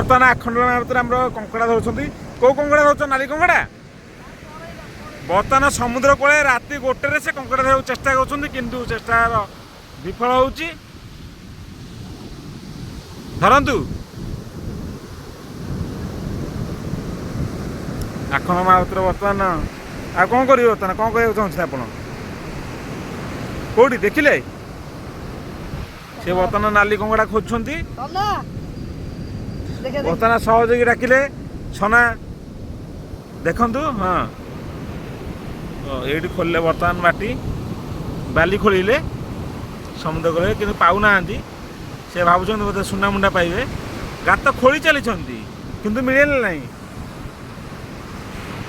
ବର୍ତ୍ତମାନ ଆଖଣ୍ଡଳ ଭିତରେ ଆମର କଙ୍କଡ଼ା ଧରୁଛନ୍ତି। କୋଉ କଙ୍କଡ଼ା ଧରୁଛନ୍ତି? ନାଲି କଙ୍କଡ଼ା। ବର୍ତ୍ତମାନ ସମୁଦ୍ର କୂଳେ ରାତି 1ରେ ସେ କଙ୍କଡ଼ା ଧରିବାକୁ ଚେଷ୍ଟା କରୁଛନ୍ତି, କିନ୍ତୁ ଚେଷ୍ଟାର ବିଫଳ ହେଉଛି। ଧରନ୍ତୁ। ଆଖଣ୍ଡ ମହାପାତ୍ର ବର୍ତ୍ତମାନ ଆଉ କ'ଣ କରିବେ? ବର୍ତ୍ତମାନ କ'ଣ କହିବାକୁ ଚାହୁଁଛନ୍ତି ଆପଣ? କୋଉଠି ଦେଖିଲେ? ସେ ବର୍ତ୍ତମାନ ନାଲି କଙ୍କଡ଼ା ଖୋଜୁଛନ୍ତି। ବର୍ତ୍ତମାନ ସହଯୋଗୀ ଡାକିଲେ ସନା। ଦେଖନ୍ତୁ, ହଁ, ଏଇଠି ଖୋଲିଲେ ବର୍ତ୍ତମାନ ମାଟି ବାଲି ଖୋଳିଲେ ସମୁଦ୍ର କୂଳରେ, କିନ୍ତୁ ପାଉନାହାନ୍ତି। ସେ ଭାବୁଛନ୍ତି ବୋଧେ ସୁନା ମୁଣ୍ଡା ପାଇବେ। ଗାତ ଖୋଳି ଚାଲିଛନ୍ତି, କିନ୍ତୁ ମିଳିଲେ ନାହିଁ।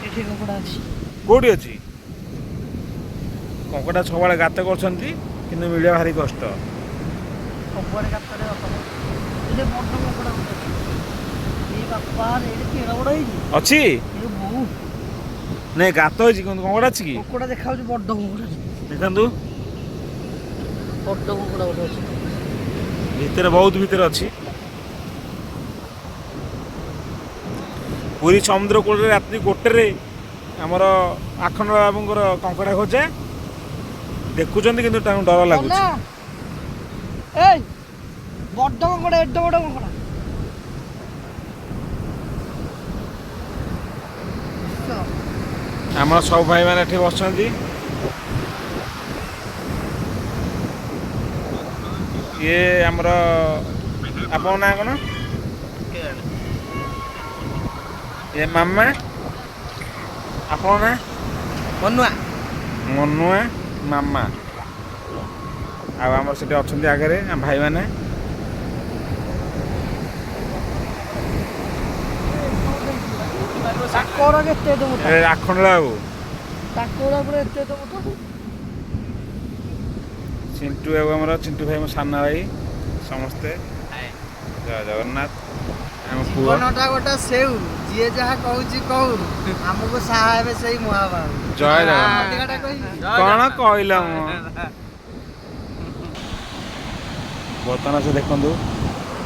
ଏଠି କଙ୍କଡ଼ା ଅଛି। କୋଉଠି ଅଛି କଙ୍କଡ଼ା? ସବୁବେଳେ ଗାତ କରୁଛନ୍ତି, କିନ୍ତୁ ମିଳିବା ଭାରି କଷ୍ଟ। ସବୁଆଡ଼େ ଗାତରେ ବାପା। ଏଠି ବଡ଼ କଙ୍କଡ଼ା ଗୋଟେ ଅଛି। ଏ ବାପା, ଏଇଠି କେଡ଼େ ବଡ଼ ହେଇଛି! ଅଛି? ଏ ବୋଉ! ନାଇଁ, ଗାତ ହେଇଛି, କିନ୍ତୁ କଙ୍କଡ଼ା ଅଛି କି? କଙ୍କଡ଼ା ଦେଖାଯାଉଛି, ବଡ଼ କଙ୍କଡ଼ା। ଦେଖନ୍ତୁ। ବଡ଼ କଙ୍କଡ଼ା ଗୋଟେ ଅଛି। ଭିତରେ, ବହୁତ ଭିତରେ ଅଛି। ପୁରୀ ସମୁଦ୍ର କୂଳରେ ରାତ୍ରି 1ରେ ଆମର ଆଖଣ୍ଡଳ ବାବୁଙ୍କର କଙ୍କଡ଼ା ଖୋଜା। ଦେଖୁଛନ୍ତି, କିନ୍ତୁ ତାଙ୍କୁ ଡର ଲାଗୁଛି। ଏଇ ବଡ଼ କଙ୍କଡ଼ା, ଏଡେ ବଡ଼ କଙ୍କଡ଼ା। ଆମର ସବୁ ଭାଇମାନେ ଏଠି ବସିଛନ୍ତି। ଇଏ ଆମର, ଆପଣଙ୍କ ନାଁ କ'ଣ? ଏ ମାମା, ଆପଣଙ୍କ ନାଁ? ମନୁଆ। ମନୁଆ ମାମା। ଆଉ ଆମର ସେଠି ଅଛନ୍ତି ଆଗରେ ଆମ ଭାଇମାନେ। ତାଙ୍କର କେତେ ଏତେ ମୋଟା? ଏ ଆଖଣ୍ଡଳ ବାବୁ। ତାଙ୍କର ପୁରା ଏତେ ଏତେ ମୋଟା। ଚିଣ୍ଟୁ ବାବୁ, ଆମର ଚିଣ୍ଟୁ ଭାଇ, ମୋ ସାନ ଭାଇ ସମସ୍ତେ। ଜୟ ଜଗନ୍ନାଥ। ଆମ ପୁଅ। ଜୀବନଟା ଗୋଟେ ସେଉ, ଯିଏ ଯାହା କହୁଛି କହୁ, ଆମକୁ ସାହା ହେବେ ସେଇ ମହାବାହୁ। ଜୟ ଜଗନ୍ନାଥ। ଅଧିକାଟା କହିବି? କ'ଣ କହିଲ? ମୁଁ ବର୍ତ୍ତମାନ ସେ ଦେଖନ୍ତୁ,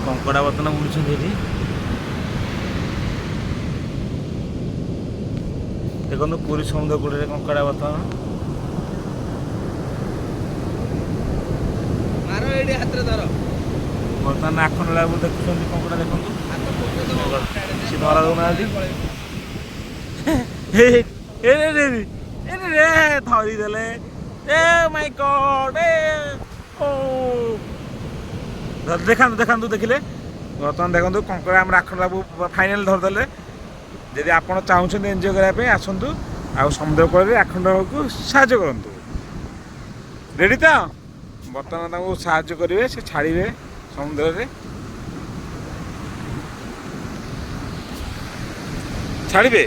କଙ୍କଡ଼ା ବର୍ତ୍ତମାନ ବୁଲୁଛନ୍ତି ଏଠି। ଦେଖନ୍ତୁ, ପୁରୀ ସମୁଦ୍ର କୂଳରେ କଙ୍କଡ଼ା ବର୍ତ୍ତମାନ। ମାର, ଏଇଠି ହାତରେ ଧର। ବର୍ତ୍ତମାନ ଆଖଣ୍ଡଳ ବାବୁ ଦେଖୁଛନ୍ତି କଙ୍କଡ଼ା। ଦେଖନ୍ତୁ, ହାତ ପକେଇ ଦବ। ସେ ଧରା ଦଉନାହାନ୍ତି। ଏ ଏ ରେ ରେ, ଏ ରେ, ଧରିଦେଲେ! ଏ ମାଇ ଗଡ୍! ଏ ଓ, ଦେଖାନ୍ତୁ, ଦେଖାନ୍ତୁ। ଦେଖିଲେ, ବର୍ତ୍ତମାନ ଦେଖନ୍ତୁ, କଙ୍କଡ଼ା ଆମର ଆଖଣ୍ଡଳ ବାବୁ ଫାଇନାଲ ଧରିଦେଲେ। ଯଦି ଆପଣ ଚାହୁଁଛନ୍ତି ଏନ୍ଜୟ କରିବା ପାଇଁ, ଆସନ୍ତୁ ଆଉ ସମୁଦ୍ର କୂଳରେ ଆଖଣ୍ଡଳକୁ ସାହାଯ୍ୟ କରନ୍ତୁ। ରେଡ଼ି ତ? ବର୍ତ୍ତମାନ ତାଙ୍କୁ ସାହାଯ୍ୟ କରିବେ, ସେ ଛାଡ଼ିବେ ସମୁଦ୍ରରେ। ଛାଡ଼ିବେ।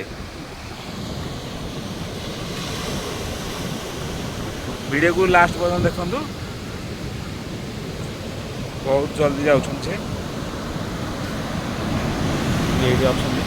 ଭିଡ଼ିଓକୁ ଲାଷ୍ଟ ପର୍ଯ୍ୟନ୍ତ ଦେଖନ୍ତୁ। ବହୁତ ଜଲ୍ଦି ଯାଉଛନ୍ତି ସେ। ଏଇଠି ଅଛନ୍ତି।